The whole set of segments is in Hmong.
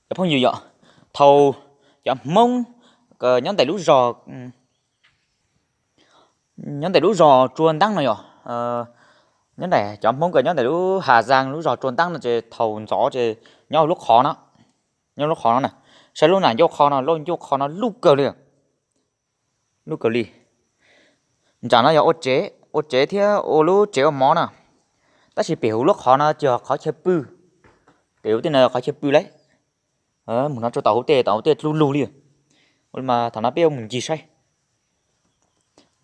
Cov phooj ywg yom, thaum cov Hmoob nyob ntawm lub zos, nyob ntawm lub zos Tsua Ntab no yom, nyob ntawm cov Hmoob nyob ntawm lub Hà Giang lub zos Tsua Ntab no ces thaum ntxov ces nyob lub qhov no, nyob lub qhov no na, saib lub nas ncauj qhov no, lub ncauj qhov no luj kawg li, luj kawg li. Nram no yog ua tsev, ua tsev thiab ua lub tsev ua mov na, tab sis pem hauv lub qhov no ces yog qhov chaw pw, pem hauv tej no yog qhov chaw pw lauj. Mus no rau tom hauv tej, tom hauv tej dlu lug li. Ua li mas thaum no peb yuav mus ncig saib.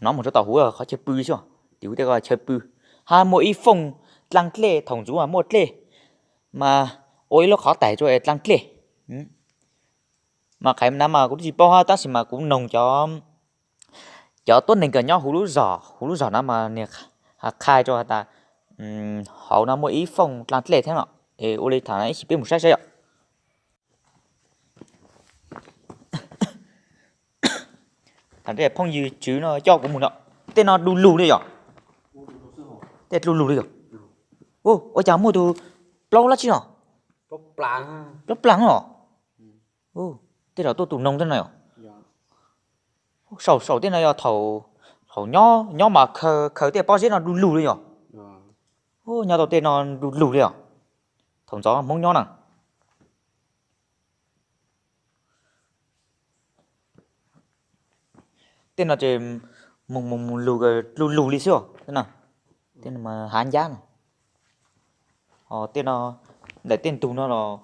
No mus rau tom hauv qhov chaw pw xwb, tim hauv tej ko chaw pw, hab muaj ib fooj dlaaj dlej, thaum ntxuv mas muaj dlej, mas ua ib lub qhov tais rau es dlaaj dlej. Mas qhov no mas kuv twb tsis paub hab, tab sis mas kuv noog cov, cov tuab neeg kws nyob huv lub zos, huv lub zos no mas nws qha rau has tas hauv no muaj ib fooj dlaaj dlej thiab no. Es ua li thaum no ib chim peb mus saib saib yom. Thaum phooj ywg Tswv no coj kuv mus no, tej no dlu lug li yom. Tej dlu lug li yom. Ua cas muaj tus plaub dlaab tsi no? Plaub plaag os. Tej zaum tuaj tus noog tej no yom. Saum saum tej no yog thaum, thaum nyob mas khaws tej pob zeb no dlu lug li yom. Nyob tau tej no dlu lug li os. Thaum ntxov Hmoob nyob na. Tej no ces mus mus mus lug dlu lug li xwb os. Tej no mas hav ncab no. Ho tej no, ntawm tej ntug no los,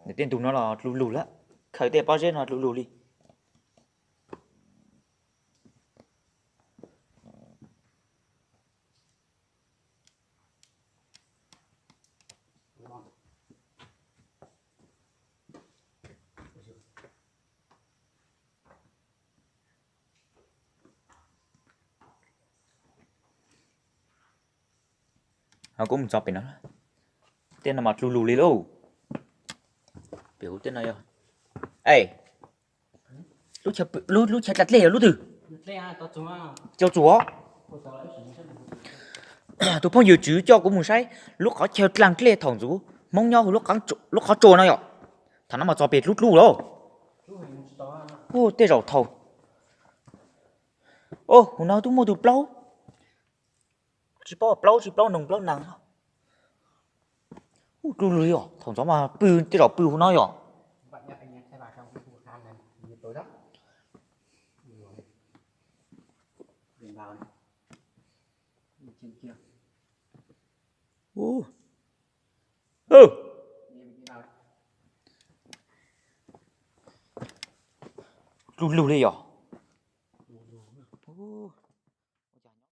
ntawm tej ntug no los dlu lug lawm, khaws tej pob zeb no dlu lug li. Kuv mus txog pem no, tej no mas dlu lug li lauj. Pem hauv tej no yog, lub chaw dlaag dlej yog lub twg? Cau txuas. Tus phooj ywg Tswv coj kuv mus saib lub qhov chaw dlaag dlej thaum ntxuv Hmoob nyob lub qhov tsua no yom. Thaum no mas txog pem dlub dlub lawm. Tej zaum thaum, huv no twb muaj tus plaub, tsis paub plaub tsis plaub noog plaub naag. Dlu lug li os, thaum ntxov mas pw, tej zaum pw huv no yom. Dlu lug li yom.